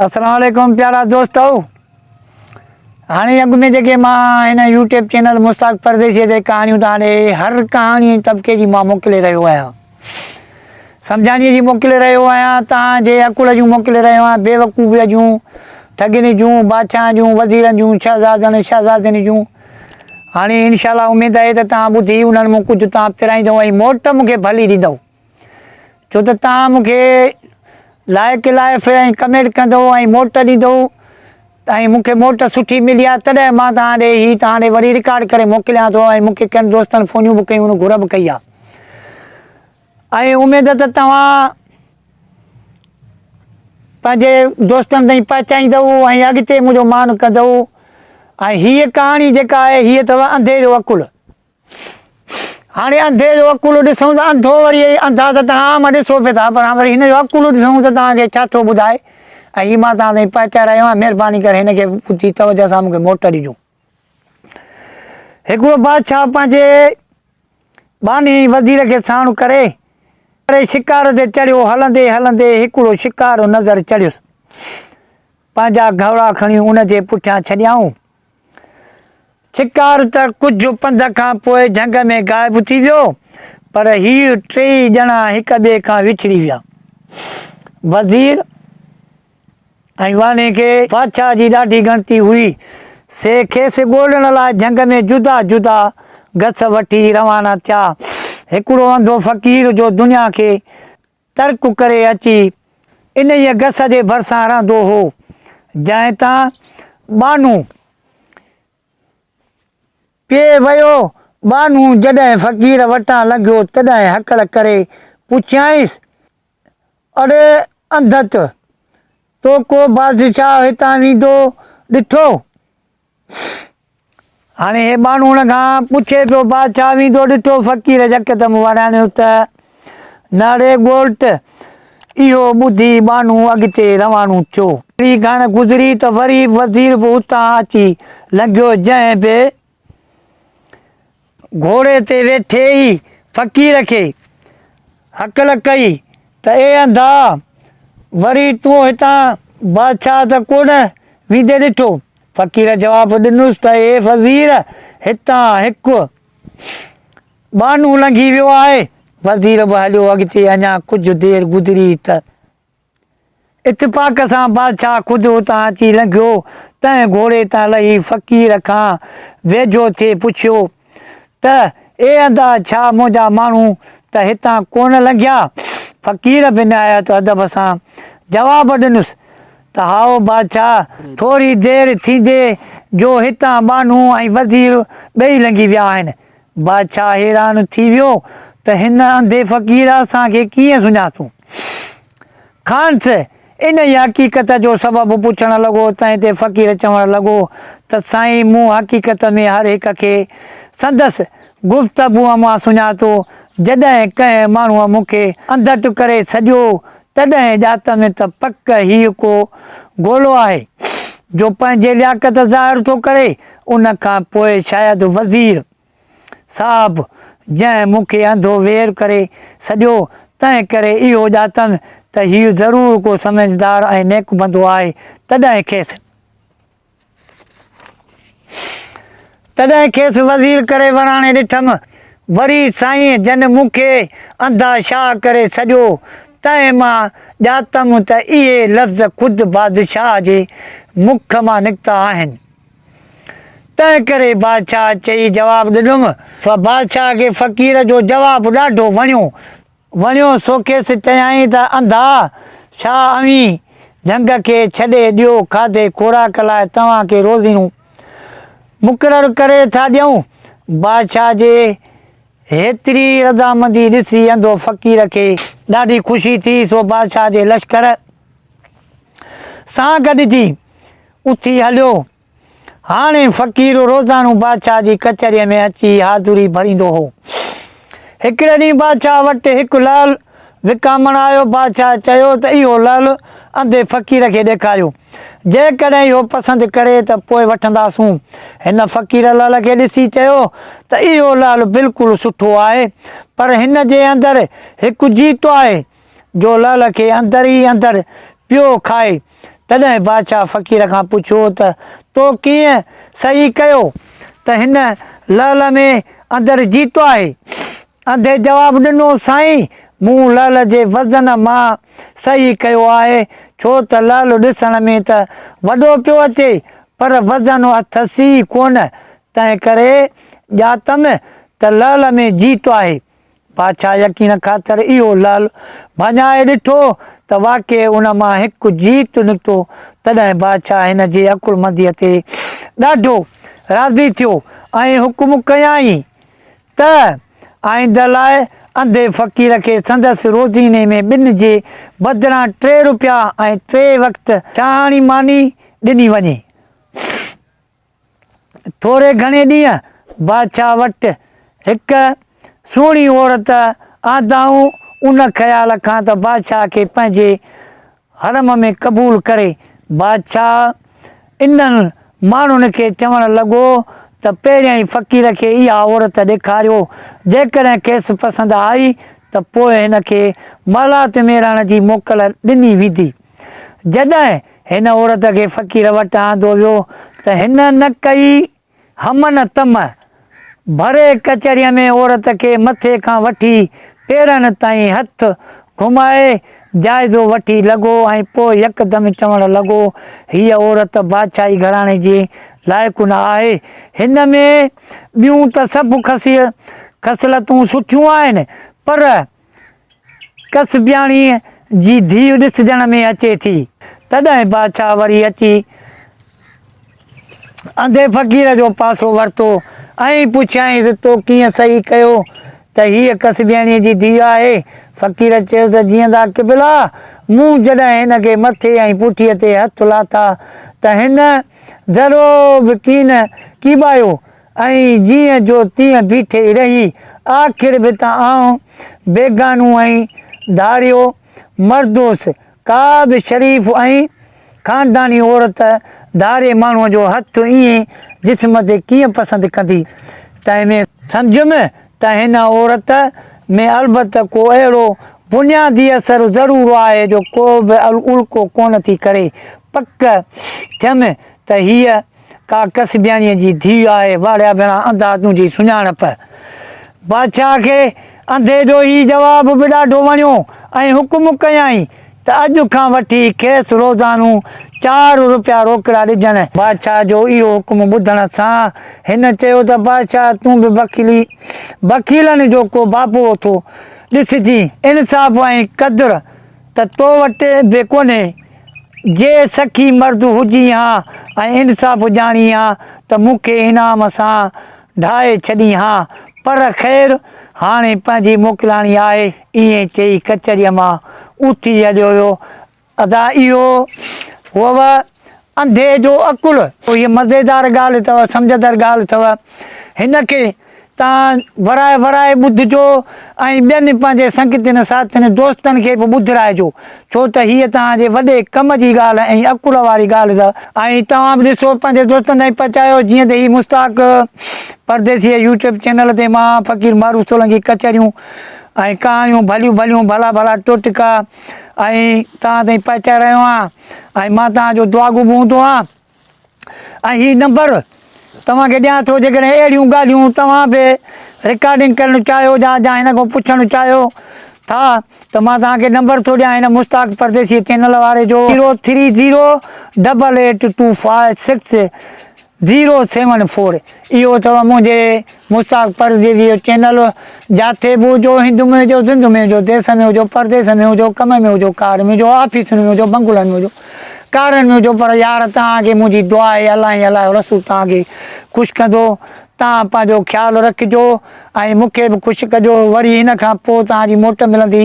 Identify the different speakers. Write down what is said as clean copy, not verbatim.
Speaker 1: السلام عليڪم پيارا دوستو هاڻي اڳ ۾ جيڪي مان هن يوٽيوب چينل مشتاق پرديسي تي ڪهاڻيون تان ڏي هر ڪهاڻي طبقي جي مان موڪلي رهيو آهيان سمجهاڻي جي موڪلي رهيو آهيان تان جي عقل جون موڪلي رهيو آهيان بيوقوفي جون ٺڳين جون بادشاهن جون وزيرن جون شهزادن شهزادين جون هاڻي انشاء الله اميد آهي ته تان ٻڌي انهن مون ڪجهه تان پرائيندو ۽ موٽ مون کي ڀلي ڏيندو ڇو ته توهان مون کي لائيڪ لائف ۽ ڪمينٽ ڪندو ۽ موٽ ڏيندو ۽ مون کي موٽ سٺي ملي آهي تڏهن مان توهان ڏي هي توهان ڏي وري رڪارڊ ڪري موڪليان ٿو ۽ مون کي ڪن دوستن فونيون به ڪيون گهر به ڪئي آهي ۽ اميد ته توهان پنهنجي دوستن تائين پهچائيندو ۽ اڳتي منهنجو مان ڪندو ۽ هيء ڪهاڻي جيڪا آهي هيء اٿو انڌي جو عقل. هاڻي انڌي جو عقل ڏسون ته انڌو وري انڌا ته توهان عام ڏسو پئي ٿا پر وري هن جو عقل ڏسون ته توهان کي ڇا ٿو ٻڌائي ۽ هي مان توهان تائين پهچائي رهيو آهيان مهرباني ڪري هن کي ٻڌي توجه سان مون کي موٽ ڏجو. هڪڙو بادشاهه پنهنجي ٻانهي وزير کي ساڻ ڪري ڪري شڪار تي چڙهيو هلندي هلندي هڪڙو شڪار نظر چڙهيس پنهنجا گهوڙا کڻي ان جي پٺيان ڇڏيائون شڪار ته ڪجهه پنڌ کان پوء جهنگ ۾ غائب ٿي ويو، پر هي ٽيئي ڄڻا هڪ ٻئي کان وڇڙي ويا. وزير ۽ واني کي بادشاهه جي ڏاڍي ڳڻتي هئي، سي کيس ڳولڻ لاء جهنگ ۾ جدا جدا گس وٺي روانا ٿيا. هڪڙو انڌو فقير جو دنيا کي ترڪ ڪري اچي انهيء گس جي ڀرسان رهندو هو، جنهن تان ٻانهون پئي ويو. ٻانهون جڏهن فقير وٽان لنگهيو، تڏهن هڪل ڪري پڇيائينس، اڙي انڌت، تو ڪو بادشاهه هتان ويندو ڏٺو؟ هاڻي هي ٻانهو هن کان پڇي پيو، بادشاهه ويندو ڏٺو؟ فقير يڪدم وراڻيو ته، نه ڙي ڳولٽ! اهو ٻڌي ٻانهو اڳتي روانو ٿيو. ٿوري گهڻ گذري ته وري وزير به اتان اچي لنگهيو، جنهن به گهوڙي تي ويٺي ئي فقير کي هڪل ڪئي ته اي انڌا! وري تون هتان بادشاهه ته ڪونه ويندي ڏٺو؟ فقير جواب ڏنس ته اي وزير! هتان هڪ ٻانهو لنگهي ويو آهي. وزير به هليو اڳتي اڃا ڪجهه دير گذري ته اتفاق سان بادشاهه خود اتان اچي لنگهيو، تنهن گهوڙي تان لهي فقير کان ويجهو ٿي پڇيو ته اي انڌا! ڇا منهنجا ماڻهو ته هتان ڪونه لنگهيا؟ فقير به نهايت ادب سان جواب ڏنس ته هائو بادشاهه! ٿوري دير ٿيندي جو هتان ٻانهو ۽ وزير ٻئي لنگهي ويا آهن. بادشاهه حيران ٿي ويو ته هن انڌي فقير اسان کي ڪيئن سڃاتو؟ کانئس انهيء حقيقت جو سبب پڇڻ لڳو، تنهن تي فقير چوڻ لڳو ته سائين مون حقيقت ۾ هر هڪ کي سندس گفتگوء مان سڃاتو، جڏهن ڪنهن ماڻهوء مون کي انڌٽ ڪري سڏيو، تڏهن ڄاتم ته پڪ هيء ڪو گولو آهي، جو پنهنجي لياقت ظاهر ٿو ڪري، ان کان پوء شايد وزير صاحب جنهن مون کي انڌو وير ڪري سڏيو، تنهن ڪري اهو ڄاتم ته هيء ضرور ڪو سمجهدار ۽ نيڪ بندو آهي، تڏهن کيس. تڏهن کيس وزير ڪري وراڻي ڏٺم. وري سائينء جن مون کي انڌا شاهه ڪري سڏيو، تنهن مان ڄاتم ته اهي لفظ خود بادشاهه جي مک مان نڪتا آهن. تنهن ڪري بادشاهه چئي جواب ڏنم. بادشاهه کي فقير جو جواب ڏاڍو وڻيو. وڻيو سو کيس چيائين ته انڌا شاهه اوهين جهنگ کي ڇڏي ڏيو کاڌي خوراڪ لاء توهان کي روزينو مقرر ڪري ٿا ڏيون. بادشاهه جي هيتري رضامندي ڏسي انڌو فقير کي ڏاڍي خوشي ٿي سو بادشاهه جي لشڪر سان گڏجي اٿي هليو. هاڻي فقير روزانو بادشاهه جي ڪچهريء ۾ اچي حاضري ڀريندو هو. هڪڙي ڏينهن بادشاهه وٽ هڪ لعل وڪامڻ آيو. بادشاهه چيو ته اهو لعل انڌي فقير کي ڏيکاريو. جيڪڏهن اهو پسند ڪري ته پوء وٺنداسون. هن فقير لعل کي ڏسي چيو ته اهو لعل بلڪل سٺو آهي، پر هن جي اندر هڪ جيت آهي، جو لعل کي اندر ئي اندر پيو کائي. تڏهن بادشاهه فقير کان پڇيو ته تو ڪيئن صحيح ڪيو ته هن لعل ۾ اندر جيت آهي؟ انڌي جواب ڏنو، سائين، مون لعل جي وزن مان صحيح ڪيو آهي، ڇو ته لعل ڏسڻ ۾ ته وڏو پيو اچي، پر وزن اٿس ئي ڪونه، تنهنڪري ڄاتم ته لعل ۾ جيت آهي. بادشاهه يقين خاطر اهو لعل ڀڃائي ڏٺو ته واقعي ان مان هڪ جيت نڪتو. تڏهن بادشاهه هن جي عقلمنديء تي ڏاڍو راضي ٿيو ۽ حڪم ڪيائين ته آئنده لاء انڌي فقير کي سندس روزيني ۾ ٻن جي بدران ٽي روپيا ۽ ٽي وقت شاهاڻي ماني ڏني وڃي. ٿوري گهڻي ڏينهن بادشاهه وٽ هڪ سهڻي عورت آندائون، ان خيال کان ته بادشاهه کي پنهنجي حرم ۾ قبول ڪري. بادشاهه انهن ماڻهن کي چوڻ لڳو ته پهريائين فقير کي اها عورت ڏيکاريو، جيڪڏهن کيس پسند آئي ته پوء هن کي محلات ۾ رهڻ جي موڪل ڏني ويندي. جڏهن هن عورت کي فقير وٽ آندو ويو ته هن نه ڪئي هم نه تم. ڀري ڪچهريء ۾ عورت کي مٿي کان وٺي پيرن تائين هٿ گهمائي جائزو وٺي لڳو ۽ پوء يڪدم چوڻ لڳو، هيء عورت بادشاهي گهراڻي جي لائق نه آهي. هن ۾ ٻيون ته سڀ خصلتون سٺيون آهن، پر ڪسبياڻيء جي ڌيء ڏسجڻ ۾ اچي ٿي. تڏهن بادشاهه وري اچي انڌي فقير جو پاسو ورتو ۽ پڇيائينس، تو ڪيئن سهي ڪيو ته هيء ڪسبياڻيء جي ڌيء آهي؟ فقير چيس ته جيئندا قبلا، مون جڏهن هن کي مٿي ۽ پٺيء تي هٿ لاٿا ته هن ذرو به ڪين ڪيٻايو ۽ جيئن جو تيئن بيٺي رهي. آخر به ته آئون بيگانو ۽ ڌاريو مرد هوس. ڪا به شريف ۽ خانداني عورت ڌارئي ماڻهوء جو هٿ ائين جسم تي ڪيئن پسند ڪندي؟ تنهن ۾ سمجهيم ته هن عورت ۾ البته ڪو اهڙو بنيادي اثر ضرور آهي جو ڪو به الڪو ڪونه ٿي ڪري. پڪ ٿيم ته هيء ڪا ڪسبياڻيء جي ڌيء آهي، واڙيا ڀيڻا انڌا تنهنجي سڃاڻپ. بادشاهه کي انڌي جو هي جواب به ڏاڍو وڻيو ۽ حڪم ڪيائين ته اڄ کان وٺي کيس روزانو چار روپيا روڪڙا ڏجن. بادشاهه جو اهو حڪم ٻڌڻ سان هن چيو ته بادشاهه تون به بخيلي بخيلن جو ڪو بابو ٿو ڏسجين. انصاف ۽ قدر ته تو وٽ به ڪونهي. جي سخي مرد هجين ها ۽ انصاف ڄاڻين ها ته مون کي انعام سان ڍائي ڇڏين ها. پر خير، هاڻي پنهنجي موڪلاڻي آهي. ائين چئي ڪچهريء مان اٿي هليو ويو. ادا اهو هئو انڌي جو عقل. هيء مزيدار ڳالهه اٿو، سمجهندڙ ڳالهه اٿو. هن کي تان ورائي ورائي ٻڌجو ۽ ٻين پنهنجي سنگتين ساٿين دوستن کي به ٻڌرائجو، ڇو ته هيء توهان جي وڏي ڪم جي ڳالهه ۽ عقل واري ڳالهه اٿو. ۽ توهان به ڏسو پنهنجي دوستن تائين پهچايو جيئن ته هي مشتاق پرديسيء يوٽيوب چينل تي مان فقير معروف سولنگي ڪچهريون ۽ ڪهاڻيون ڀليون ڀليون ڀلا ڀلا ٽوٽڪا ۽ توهان تائين پهچائي رهيو آهيان ۽ مان توهان جو دعاگو به هوندو آهيان. ۽ هي نمبر توهان کي ڏيان ٿو جيڪڏهن اهڙيون ڳالهيون توهان به رڪارڊنگ ڪرڻ چاهيو يا يا هن کان پڇڻ چاهيو ٿا ته مان توهان کي نمبر ٿو ڏيان هن مشتاق پرديسي چينل واري جو zero three zero double eight two five six zero seven four اهو اٿو منهنجي مشتاق پرديسي جو چينل جاٿي به هجو هند ۾ هجو سنڌ ۾ هجو ديس ۾ هجو پرديس ۾ هجو ڪم ۾ هجو ڪار ۾ هجو آفيسن ۾ هجو بنگلن ۾ هجو ڪارن ۾ هجو پر يار توهان کي منهنجي دعا آهي الله ۽ الله جو رسول توهان کي خوش ڪندو توهان پنهنجو خيال رکجو ۽ مون کي به خوش ڪجو وري هن کان پوء توهان جي موٽ ملندي.